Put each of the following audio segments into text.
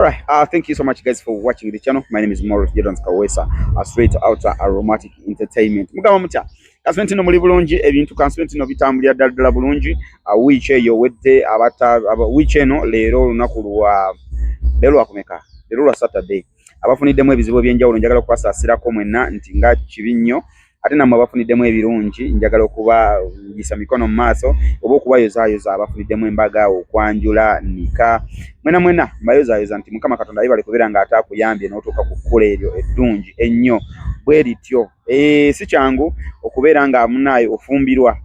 Alright, thank you so much, guys, for watching the channel. My name is Morris Jordan Kawesa, straight out Aromatic Entertainment. Mugamba mutya? Kansubire nti no muli bulungi, ebintu kansubire nti no bitambulira ddala ddala bulungi. Wiiki eyo wedde abata aba, wiiki eno leero olunaku lwa leero lwakumeka? Leero lwa Saturday. Abafuniddemu ebizibu eby'enjawulo, njagala okubasaasirako mwenna nti nga kibi nnyo, ate nammwe abafuniddemu ebirungi, njagala okubayisa mikono mu maaso oba okubayozaayoza. Abafuniddemu embaga, okwanjula, nika, mwena mwena mbayozaayoza nti Mukama Katonda ayebale kubeera ng'ate akuyambye n'otuuka ku kkula eryo eddungi ennyo bwe lityo. Si kyangu okubeera nga munaayo ofumbirwa,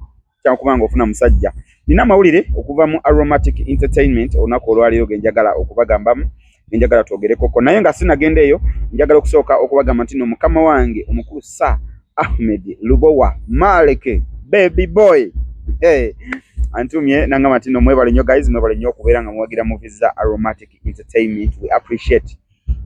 kyangu kuba nga ofuna musajja. Nina amawulire okuva mu Aromatic Entertainment olunaku olwaleero ge njagala okubagambamu, genjagala twogerekoko, naye nga sinagenda eyo, njagala okusooka okubagamba nti no mukama wange omukulu Sir Ahmed Lubowa Maleke baby boy, hey, antumye nangamba nti no mwebale nnyo, guys, mwebale nnyo okubeera nga muwagira movies za Aromatic Entertainment. We appreciate.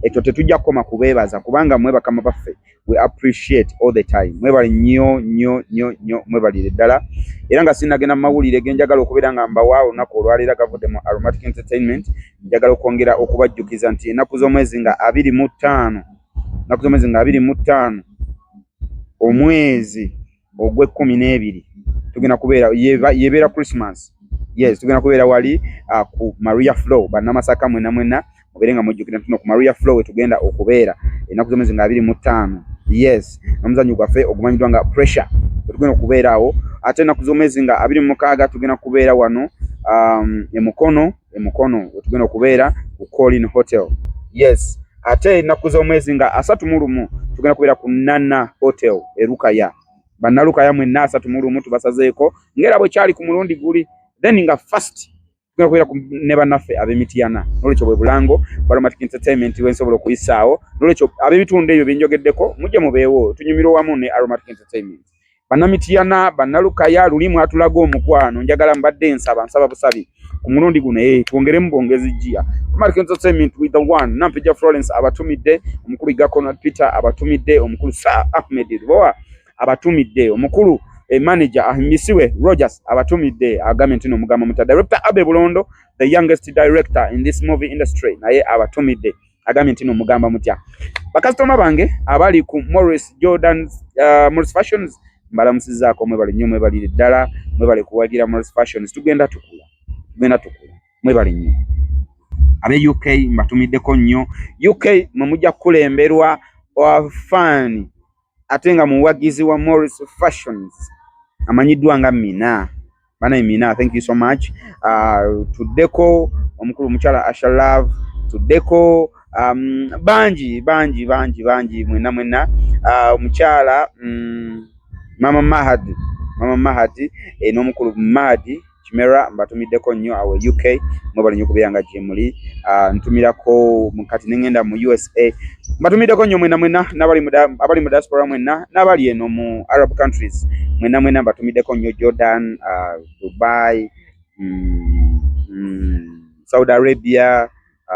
Ekyo tetujja kukoma kubeebaza kubanga mwe bakama baffe. We appreciate all the time. Mwebale nnyo nnyo nnyo nnyo, mwebalire ddala. Era nga sinagenda mu mawulire genjagala okubeera nga mbawa olunaku olwaleero gavudde mu Aromatic Entertainment, njagala okwongera okubajjukiza nti ennaku z'omwezi nga 25, ennaku z'omwezi nga 25 omwezi ogw'e-12, tugenda kubeera, yebeera Christmas, yes, tugenda kubeera wali ku Maria Flow. Bannamasaka mwenna mwenna mubeere nga mujjukira nti no ku Maria Flow we tugenda okubeera ennaku z'omwezi nga 25, yes, n'omuzannyo gwaffe ogumanyiddwa nga Pressure tugenda okubeera awo. Ate ennaku z'omwezi nga 26 tugenda kubeera wano emukono, emukono wetugenda okubeera ku Colin Hotel, yes. Ate ennaku z'omwezi nga 31 tugenda kubeera ku Nana Hotel erukaya. Bannalukaya mwenna, 31 tubasazeeko ng'era bwe kyali ku mulundi guli. Then nga first tugenda kubeera ne bannaffe ab'emitiyana. Nolwekyo bwe bulango Aromatic Entertainment bwensobola okuyisaawo. Nolwekyo ab'ebitundu ebyo byenjogeddeko, mujje mubeewo tunyumirwe wamu ne Aromatic Entertainment. Bannamitiyana, bannalukaya, luli mwatulaga omukwano, njagala mbadde nsaba, nsaba busabi ku mulundi guno twongeremu bwongezi jjiya. Aromatic Entertainment with the one Nampija Florence abatumidde, omukulu Iga Conrad Peter abatumidde, omukulu Sir Ahmed Lubowa abatumidde, omukulu manager Ahimisiwe Rogers abatumidde, agambye nti n'omugamba muta director Abe Bulondo, the youngest director in this movie industry, naye abatumidde, agambye nti n'omugamba mutya. Bakasitoma bange abali ku Morris Jordan, Morris Fashions, mbalamusizaako, mwebale nnyo, mwebalire ddala, mwebale kuwagira Morris Fashions. Tugenda tukula, tugenda tukula, mwebale nnyo. Abe UK mbatumiddeko nnyo. UK mwe mujja kukulemberwa wa fan ate nga muwagizi wa Morris Fashions amanyiddwa nga Mina. Bana Mina, thank you so much. Tuddeko omukulu omukyala Asha Love, tuddeko bangi bangi bangi bangi, mwenna mwenna, omukyala Mama Mahadi, Mama Mahadi n'omukulu Mahadi Kimera, mbatumiddeko nnyo awo UK, mwebale nnyo okubeera nga gye muli. Ntumirako kati nengenda mu USA, mbatumiddeko nnyo mwenna mwenna, n'abali abali mu diaspora mwenna, n'abali eno mu Arab countries mwenna mwenna, mbatumiddeko nnyo. Jordan, Dubai, Saudi Arabia,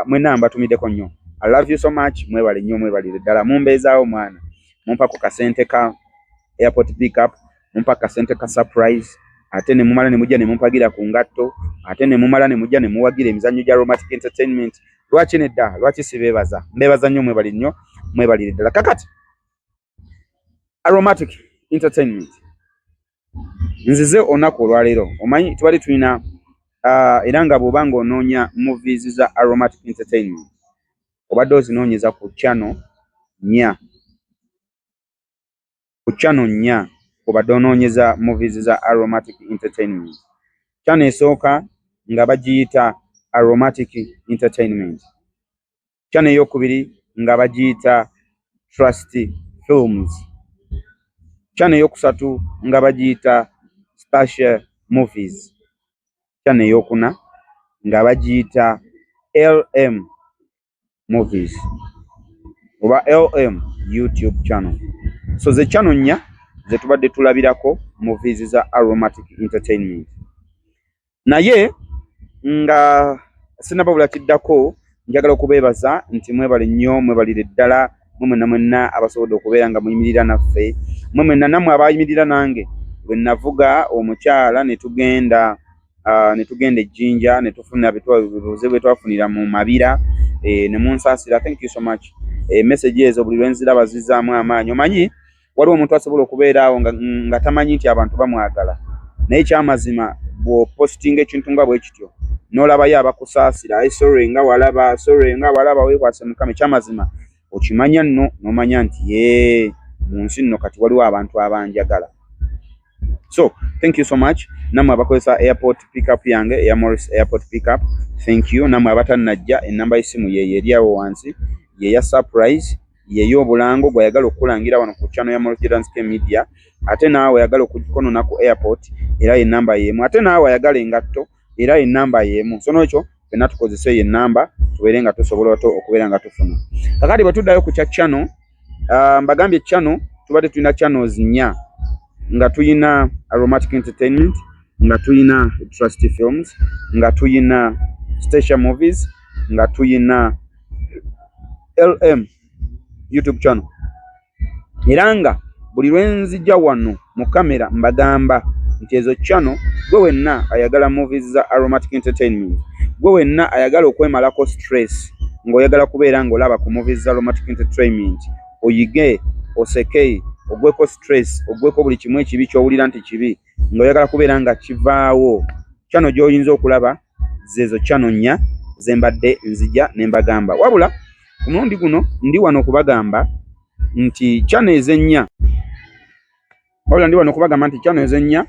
mwenna mbatumiddeko nnyo. I love you so much. Mwebale nnyo, mwebalire ddala, mumbeezaawo mwana, mumpa ku kasente ka airport pickup, mumpa kasente ka surprise, ate ne mumala ne mujja ne mumpagira ku ngatto, ate ne mumala ne mujja ne muwagira emizannyo gya Aromatic Entertainment. Lwaki nedda? Lwaki sibeebaza? Mbeebaza nnyo, mwebali nnyo, mwebalire ddala. Kakati Aromatic Entertainment, nzize olunaku olwaleero, omanyi tubali tulina era nga bw'oba ng'onoonya movies za Aromatic Entertainment, obadde ozinoonyeza ku channel nnya, ku channel nnya obadde onoonyeza movies za Aromatic Entertainment. Channel esooka nga bagiyita Aromatic Entertainment, channel eyokubiri nga bagiyita Trust Films, channel eyokusatu nga bagiyita Stasia Movies, channel eyokuna nga bagiyita LM Movies oba LM YouTube channel. So ze channel nnya ze tubadde tulabirako movies za Aromatic Entertainment. Naye nga sinnababula kiddako, njagala okubeebaza nti mwebale nnyo, mwebalire ddala mwe mwenna mwenna abasobodde okubeera nga muyimirira naffe, mwe mwenna nammwe abayimirira nange bwe navuga omukyala ne tugenda ejjinja ne tufuna buzibu bwe twafunira mu Mabira. Ne munsaasira. Thank you so much. Message ezo buli lwenziraba zizaamu amaanyi. Omanyi waliwo omuntu asobola okubeera awo nga tamanyi nti abantu bamwagala, naye kyamazima bw'opositinga ekintu nga bwe kityo n'olabayo abakusaasira, "Ai, sorry nga walaba, sorry nga walaba, weekwase Mukama," ekyamazima okimanya nno n'omanya nti ye mu nsi nno kati waliwo abantu abanjagala. So thank you so much nammwe abakozesa airport pickup yange eya Morris Airport Pickup, thank you. Nammwe abatannajja, ennamba y'essimu yeyo eri awo wansi, yeya surprise, yey'obulango gwayagala okukulangira wano ku channel ya Morris Jordan K Media. Ate naawe ayagala okukonona ku airport, era yenamba y'emu. Ate naawe ayagala engatto, era enamba y'emu. So n'ekyo fenna tukozese eyo enamba tubeere nga tusobola okubeera nga tufuna. Kakati bwe tuddayo ku kya channel, mbagambye channel tubadde tulina channels nnya, nga tuyina Aromatic Entertainment, nga tuyina Trust Films, nga tuyina Station Movies, nga tuyina LM YouTube channel. Era nga buli lwenzija wano mu kamera mbagamba nti ezo channel, gwe wenna ayagala movies za Aromatic Entertainment, gwe wenna ayagala okwemalako stress ng'oyagala kubeera ng'olaba ku movies za Aromatic Entertainment, oyige, oseke, ogweko stress, ogweko buli kimu ekibi ky'owulira nti kibi ng'oyagala kubeera nga kivaawo, channel gy'oyinza okulaba zezo channel nnya ze mbadde nzija ne mbagamba. Wabula ku mulundi guno ndi wano okubagamba nti channel ezennya, wabula ndi wano okubagamba nti channel ezennya,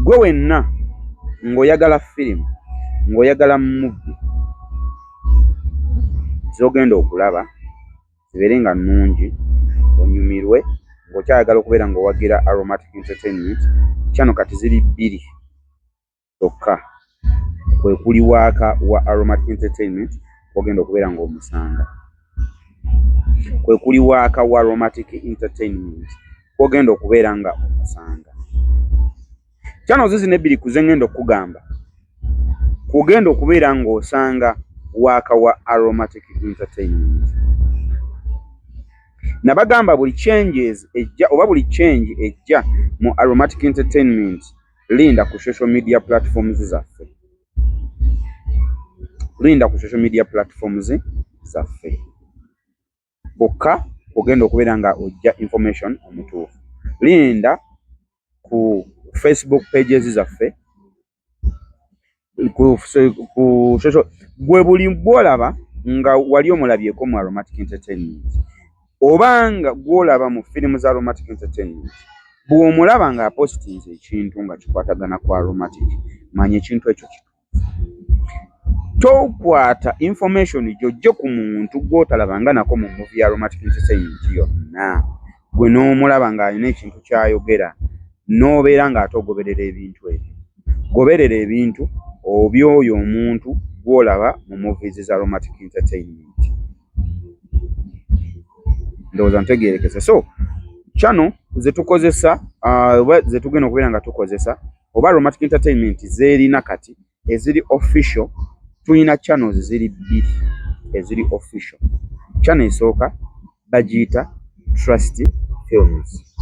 gwe wenna ng'oyagala firimu, ng'oyagala movie z'ogenda okulaba zibeere nga nnungi, onyumirwe ng'okyayagala okubeera ng'owagira Aromatic Entertainment, channel kati ziri bbiri zokka. Kwe kuli waaka wa Aromatic Entertainment kw'ogenda okubeera ng'omusanga, kwe kuli waaka wa Aromatic Entertainment kw'ogenda okubeera nga omusanga. Channels zino ebbiri ku ze ŋŋenda okukugamba kw'ogenda okubeera ng'osanga waaka wa Aromatic Entertainment. Nabagamba buli changes ejja oba buli change ejja mu Aromatic Entertainment, linda ku social media platforms zaffe, linda ku social media platforms zaffe bokka ogenda okubeera nga ojja information omutuufu. Linda ku Facebook pages zaffe, ku social. Gwe buli gwolaba nga wali omulabyeko mu Aromatic Entertainment obanga gwolaba mu firimu za Aromatic Entertainment, bw'omulaba ng'apositinze ekintu nga kikwatagana ku Aromatic, manya ekintu ekyo kituufu. Tokwata information gy'ojje ku muntu gw'otalabanga nako mu movie ya Aromatic Entertainment yonna, gwe n'omulaba ng'alina ekintu ky'ayogera n'obeera ng'ate ogoberera ebintu ebyo. Goberera ebintu oby'oyo omuntu gw'olaba mu movies za Aromatic Entertainment. Ndowooza ntegeerekese. So channel ze tukozesa, oba ze tugenda okubeera nga tukozesa, oba Aromatic Entertainment z'erina kati eziri official, tulina channels ziri bbiri eziri official. Channel esooka bagiyita Trust Films.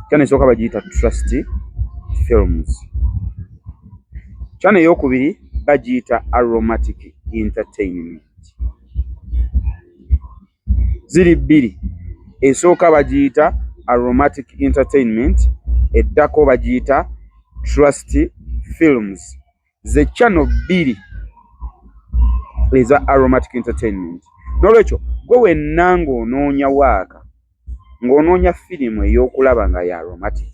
Channel esooka bagiyita Trust Films. Channel eyokubiri bagiyita Aromatic Entertainment. Ziri bbiri, esooka bagiyita Aromatic Entertainment, eddako bagiyita Trust Films. Ze channel bbiri eza Aromatic Entertainment. N'olwekyo gwe wenna ng'onoonya waaka, ng'onoonya firimu ey'okulaba nga ya Aromatic,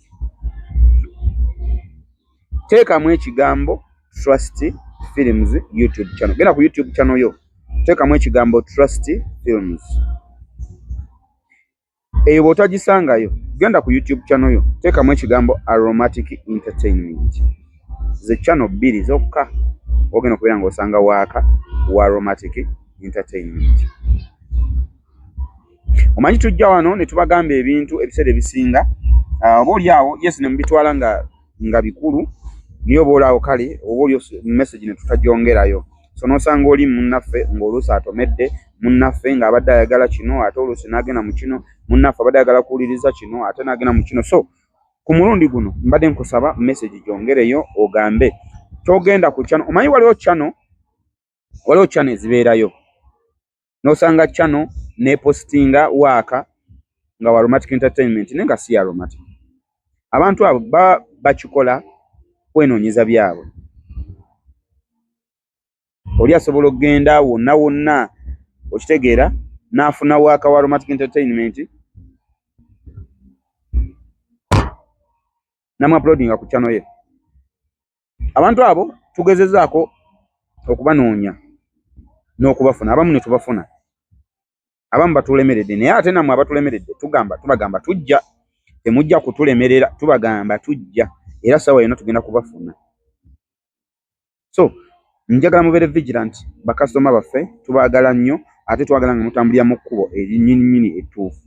teekamu ekigambo Trust Films YouTube channel. Genda ku YouTube channel yo, teekamu ekigambo Trust Films. Eyo bw'otagisangayo, genda ku YouTube channel yo, teekamu ekigambo Aromatic Entertainment. Ze channel bbiri zokka ogenda okubeera ng'osanga waaka wa Aromatic Entertainment. Omanyi tujja wano ne tubagamba ebintu ebiseera ebisinga, oba oli awo yes ne mubitwala nga bikulu, naye oba oli awo kale oba oli message ne tutagyongerayo. So n'osanga oli munnaffe ng'oluusi atomedde munnaffe ng'abadde ayagala kino, ate oluusi n'agenda mu kino, munnaffe abadde ayagala kuwuliriza kino, ate n'agenda mu kino. So Ku mulundi guno mbadde nkusaba message gyongereyo ogambe togenda ku channel. Omanyi waliwo channel, waliwo channel ezibeerayo n'osanga channel nepostinga waaka nga wa Aromatic Entertainment naye nga si ya Aromatic. Abantu abo baba bakikola kwenoonyeza byabwe. Oli asobola okugenda wonna wonna, okitegeera, n'afuna waaka wa Aromatic Entertainment namu uploadinga ku channel ye. Abantu abo tugezezaako okubanoonya n'okubafuna, abamu ne tubafuna, abamu batulemeredde. Naye ate nammwe abatulemeredde tugamba, tubagamba tujja, temujja kutulemerera, tubagamba tujja, era ssaawa yonna tugenda kubafuna. So njagala mubeere vigilant, bakasitoma baffe tubaagala nnyo, ate twagala nga mutambulira mu kkubo erinnyininyini ettuufu.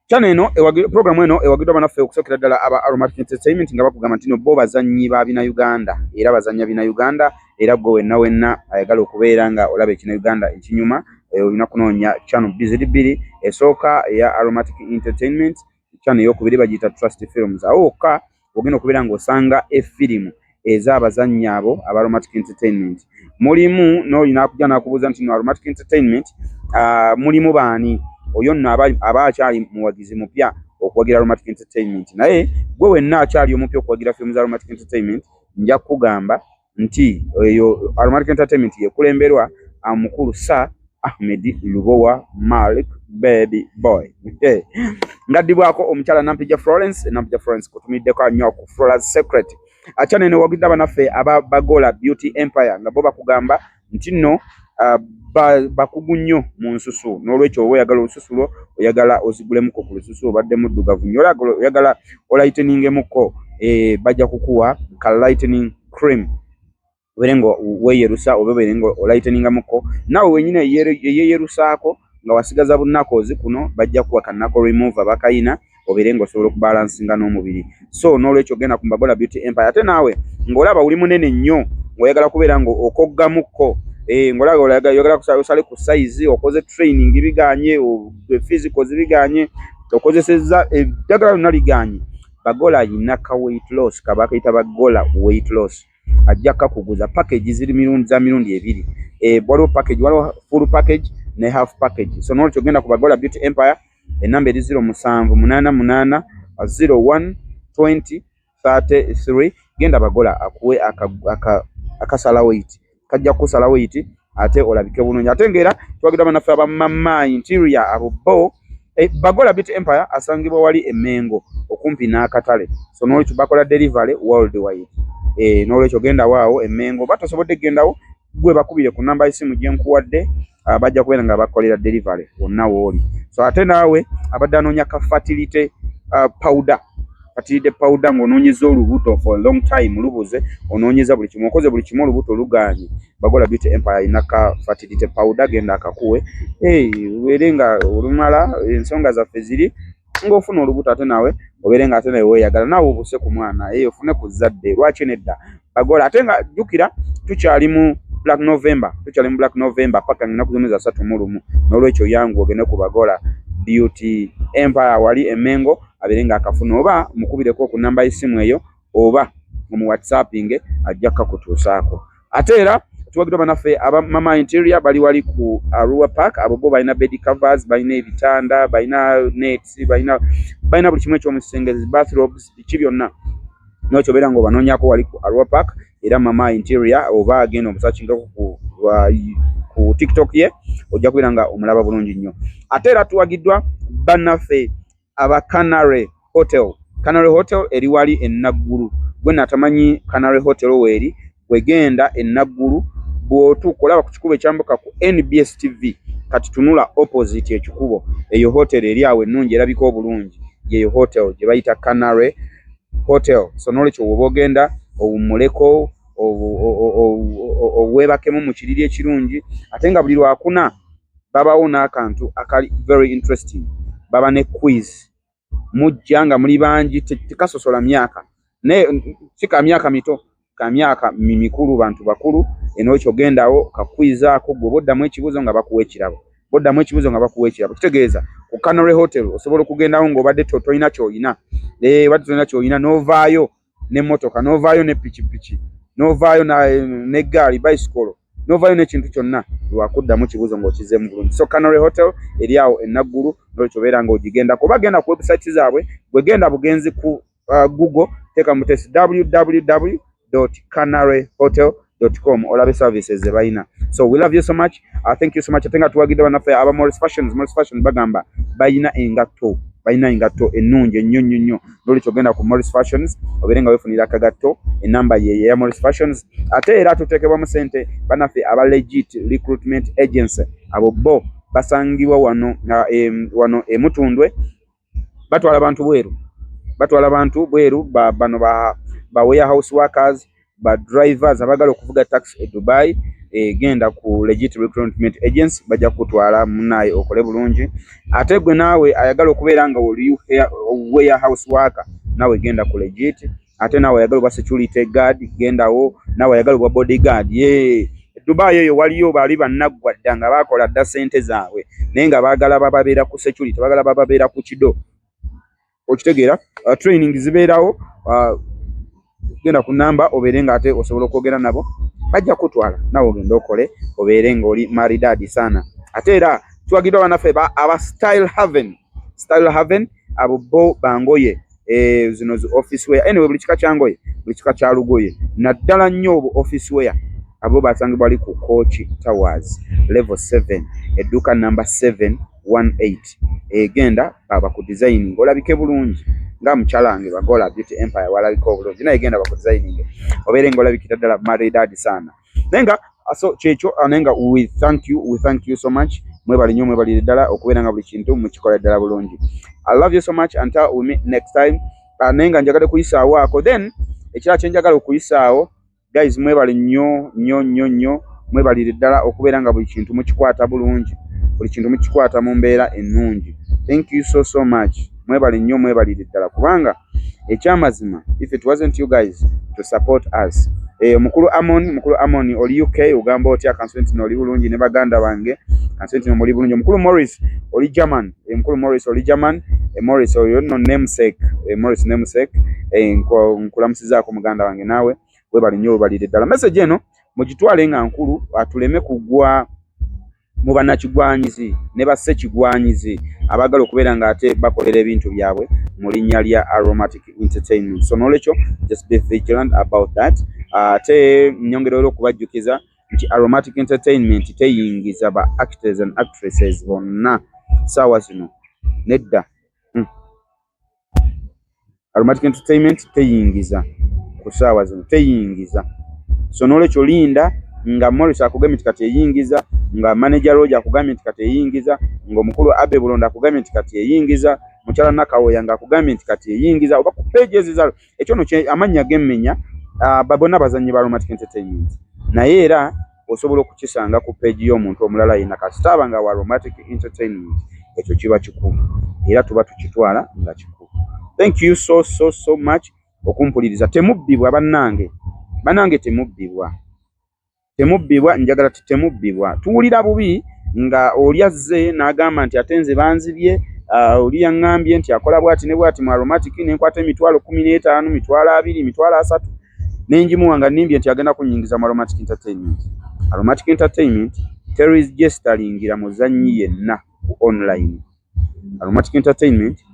Channel eno program eno ewagiddwa banaffe okusookera ddala aba Aromatic Entertainment, nga bakugamba nti no bo bazannyi ba bina Uganda era bazannya bina Uganda. Era gwe wenna wenna ayagala okubeera nga olaba ekina Uganda ekinyuma, olina kunoonya channel ziri bbiri: esooka eya Aromatic Entertainment, channel eyokubiri bagiyita Trust Films. Awo wokka ogenda okubeera ng'osanga efirimu ez'abazannyi abo aba Aromatic Entertainment. Mulimu n'oli n'akujja n'akubuuza nti no Aromatic Entertainment mulimu baani? Oyo nno aba akyali muwagizi mupya okuwagira Aromatic Entertainment. Naye gwe wenna akyali omupya okuwagira firimu za Aromatic Entertainment, nja kukugamba nti eyo Aromatic Entertainment yekulemberwa omukulu Sir Ahmed Lubowa Malik Baby Boy, ngaddibwako omukyala Nampija Florence. Nampija Florence kutumiddeko nnyo ku Flora's Secret. Akyane ne wagidde abanaffe aba Bagola Beauty Empire, nga bo bakugamba nti nno bakugu nnyo mu nsusu. N'olwekyo oba oyagala olususu lwo, oyagala ozigulemuko ku lususu, obadde muddugavu nnyo, oyagala olighteningemuko, bajja kukuwa ka lightening cream obeere nga weeyerusa oba obeere nga olighteningamuko. Naawe wenyini eyeeyerusaako nga wasigaza bunakozi kuno, bajja kuwa ka knuckle remover bakayina, obeere ng'osobola okubalansinga n'omubiri. So n'olwekyo genda ku Mbagola Beauty Empire. Ate naawe ng'olaba oli munene nnyo, ng'oyagala kubeera nga okoggamukko, ng'olaba oyagala osale ku size, okoze training biganye, physicals biganye, okozesezza eddagala lyonna liganye, Bagola ayina ka weight loss kabakayita Bagola weight loss, ajja kakuguza. Package ziri mirundi za mirundi ebiri, waliwo package, waliwo full package ne half package. So n'olwekyo genda ku Bagola Beauty Empire, enamba eri 0788 01 20 33. Genda Bagola akuwe akasala weight, kajja kukusala weight ate olabike bulungi. Ate ng'era twagira bannaffe aba Mama Interior, abo bo Bagola Beauty Empire asangibwa wali Emmengo okumpi n'akatale. So n'olwekyo bakola delivery worldwide. N'olwekyo genda waawo Emmengo, oba tosobodde kugendawo, gwe bakubire ku namba y'essimu gye nkuwadde, bajja kubeera nga bakolera delivery wonna w'oli. So ate naawe abadde anoonya ka fertility powder, fertility powder, ng'onoonyeza olubuto for a long time lubuze, onoonyeza buli kimu, okoze buli kimu, olubuto luganye, Bagola Beauty Empire alina ka fertility powder, genda akakuwe, obeere nga olumala ensonga zaffe ziri ng'ofuna olubuto, ate naawe obeere nga ate nawe weeyagala, naawe obuse ku mwana, ofune ku zzadde. Lwaki nedda? Bagola. Ate nga jjukira tukyali mu Black November, tukyali mu Black November paka ennaku z'omwezi 31. N'olwekyo yangu ogende ku Bagola Beauty Empire wali Emmengo, abeere nga akafuna, oba mukubireko ku namba y'essimu eyo, oba mu whatsapping, ajja kukakutuusaako. Ate era tuwagiddwa bannaffe aba Mama Interior, bali wali ku Arua Park. Abo bo balina bed covers, balina ebitanda, balina nets, balina buli kimu eky'omu kisenge, bathrobes, biki byonna. Nokyo obeera nga obanoonyako wali ku Arua Park. Era Mama Interior oba agenda omusearchingako ku TikTok ye, ojja kubeera nga omulaba bulungi nnyo. Ate era tuwagiddwa bannaffe aba Canary Hotel. Canary Hotel eri wali e Naggulu. Gwe natamanyi Canary Hotel weeri, wegenda e Naggulu, bw'otuuka olaba ku kikubo ekyambuka ku NBS TV, kati tunula opposite ekikubo, eyo hotel eri awo ennungi erabika obulungi, yeyo hotel gye bayita Canary Hotel. So n'olwekyo woba ogenda owummuleko, oweebakemu mu kiriri ekirungi. Ate nga buli lwakuna babawo n'akantu akali very interesting, baba ne quiz, mujja nga muli bangi, tekasosola myaka, naye si ka myaka mito, ka myaka mikulu, bantu bakulu. Enokyo ogendawo ka quiz ako, gwe boddamu ekibuuzo nga bakuwa ekirabo, boddamu ekibuuzo nga bakuwa ekirabo. Kitegeeza ku Ku Canary Hotel osobola okugendawo ng'obadde tolina ky'olina, obadde tolina ky'olina, n'ovaayo n'emmotoka, n'ovaayo ne pikipiki, n'ovaayo n'eggaali, bicycle, n'ovaayo n'ekintu kyonna lwakuddamu kibuuzo ng'okizzeemu bulungi. So Canary Hotel eri awo e Naggulu, nolwekyo obeera ng'ogigendako oba genda ku website zaabwe. Bwe genda bugenzi ku Google, teeka mu test www.canaryhotel.com olabe services ze balina. So we love you so much, thank you so much. Ate nga tuwagidde bannaffe aba Morris Fashions. Morris Fashions bagamba balina engatto, balina engatto ennungi ennyo nnyo nnyo. Nolwekyo ogenda ku Morris Fashions obeere nga weefunira akagatto. Enamba ye ya Morris Fashions. Ate era tuteekebwamu ssente bannaffe aba Legit Recruitment Agency. Abo bo basangibwa wano, wano emutundwe. Batwala bantu bweru, batwala bantu bweru, bano ba warehouse workers, ba drivers abagala okuvuga taxi e Dubai. Genda ku Legit Recruitment Agency, bajja kutwala munaye okole bulungi. Ate gwe naawe ayagala okubeera nga oli warehouse worker, naawe genda ku Legit. Ate naawe ayagala obwa security guard, gendawo. Naawe ayagala obwa bodyguard ye Dubai eyo, waliyo bali bannaggwa dda nga bakola dda ssente zaabwe, naye nga baagala bababeera ku security, baagala bababeera ku kido. Okitegeera? Training zibeerawo. Genda ku namba obeere nga ate osobola okwogera nabo, bajja kutwala nawe ogende okole obeere ng'oli maridadi sana. Ate era tuwagiddwa bannaffe aba Style Haven. Style Haven abo bo bangoye, zino zi office wear. Anyway, buli kika kya ngoye, buli kika kya lugoye, naddala nnyo obu office wear. Abo basangibwa ali ku Coach Towers level 7, edduuka number 718. Egenda baba ku designing olabike bulungi nga mukyala wange Bagola Beauty Empire walabika obulungi. Naye genda baku designing obeere nga olabikira ddala maridadi sana. Naye nga so kyekyo. Naye nga we thank you, we thank you so much. Mwebale nnyo, mwebalire ddala okubeera nga buli kintu mukikola ddala bulungi. I love you so much until we meet next time. Naye nga njagadde kuyisaawo ako. Then ekirala kyenjagala okuyisaawo, guys, mwebale nnyo nnyo nnyo nnyo, mwebalire ddala okubeera nga buli kintu mukikwata bulungi, buli kintu mukikwata mu mbeera ennungi. Thank you so so much. Mwebale nnyo, mwebalire ddala, kubanga ekyamazima if it wasn't you guys to support us. Mukulu Amon, mukulu Amon oli UK, ogamba otya? Kansentino oli bulungi ne baganda bange, Kansentino muli bulungi. Mukulu Morris oli German, mukulu Morris oli German. Morris oyo nno namesake, Morris namesake, nkulamusizaako muganda wange. Naawe webale nnyo, webalire ddala. Message eno mugitwale nga nkulu, atuleme kugwa mu bannakigwanyizi ne bassekigwanyizi abaagala okubeera ng'ate bakolera ebintu byabwe mu linnya lya Aromatic Entertainment. So nolwekyo just be vigilant about that. Ate nyongera era okubajjukiza nti Aromatic Entertainment teyingiza ba actors and actresses bonna saawa zino, nedda. Aromatic Entertainment teyingiza ku ssaawa zino, teyingiza. So nolwekyo linda nga Morris akugambye nti kati eyingiza, nga manager Roger akugambye nti kati eyingiza, ng'omukulu Abe Bulonda akugambye nti kati eyingiza, mukyala Nakawoya ng'akugambye nti kati eyingiza, oba ku pages za ekyo nno amannya gemmenya, bonna bazannyi ba Aromatic Entertainment. Naye era osobola okukisanga ku page y'omuntu omulala yenna kasita aba nga wa Aromatic Entertainment. Ekyo kiba kikulu era tuba tukitwala nga kikulu. Thank you so so so much okumpuliriza. Temubbibwa bannange, bannange, temubbibwa, temubbibwa. Njagala temubbibwa. Tuwulira bubi nga oli azze n'agamba nti ate nze banzibye, oli yaŋŋambye nti akola bw'ati ne bw'ati mu Aromatic, ne nkwata 150,000, 20,000, 30,000, ne ngimuwa nga nnimbye nti agenda kunnyingiza mu Aromatic Entertainment. Aromatic Entertainment teregisteringira muzannyi yenna ku online. Aromatic Entertainment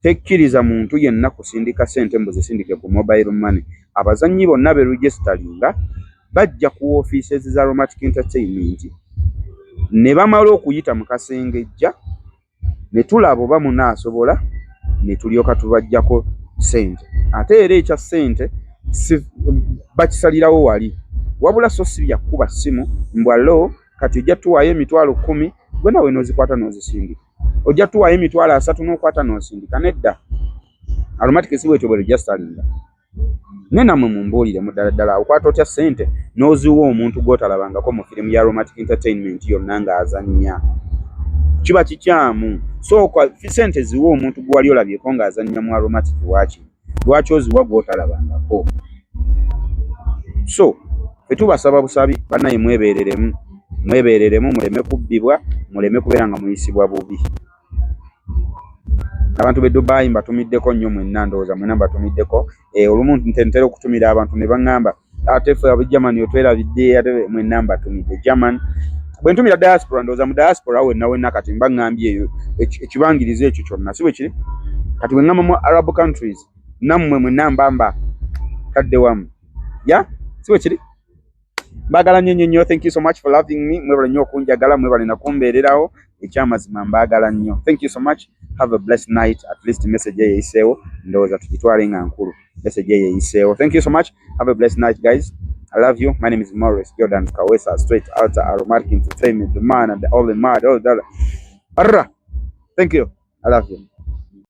tekkiriza muntu yenna kusindika ssente mbu zisindike ku mobile money. Abazannyi bonna be registeringa bajja ku offices za Aromatic Entertainment ne bamala okuyita mu kasengejja ne tulaba oba munaasobola, ne tulyoka tubaggyako ssente. Ate era ekya ssente si bakisalirawo wali, wabula so si bya kkuba ssimu mbu allo, kati ojja tuwaayo 100,000, gwe naawe n'ozikwata n'ozisindika, ojja tuwaayo 30,000 n'okwata n'osindika. Nedda, Aromatic si bwetyo bwe registeringa. Naye nammwe mumbuulire mu ddala ddala, okwata otya ssente n'oziwa omuntu gw'otalabangako mu firimu ya Aromatic Entertainment yonna ng'azannya? Kiba kikyamu. Sooka ssente ziwe omuntu gwe wali olabyeko ng'azannya mu Aromatic. Waakiri lwaki oziwa gw'otalabangako? So ffe tubasaba busabi, bannaye, mwebeereremu, mwebeereremu, muleme kubbibwa, muleme kubeera nga muyisibwa bubi. Abantu b'e Dubai mbatumiddeko nnyo mwenna, ndowooza mwenna mbatumiddeko. Olumu ntera okutumira abantu ne baŋŋamba, "Ate ffe ab'e Germany otwerabidde?" Ate mwenna mbatumidde German. Bwe ntumira diaspora, ndowooza mu diaspora wenna wenna kati mba ŋŋambye eyo ekibangirizo ekyo kyonna, si bwe kiri? Kati bwe ŋŋamba mu Arab countries, nammwe mwenna mbamba tadde wamu ya, si bwe kiri? Mbaagala nnyo nnyo nnyo. Thank you so much for loving me. Mwebale nnyo okunjagala, mwebale nakumbeererawo. Ekyamazima mbaagala nnyo. Thank you so much, have a blessed night. At least message eyo eyiseewo, ndowooza tugitwale nga nkulu, message eyo eyiseewo. Thank you so much, have a blessed night, guys. I love you. My name is Morris Jordan Kawesa, straight out Aromatic Entertainment, the man and the only mad. Oh, that. Arra. Thank you. I love you.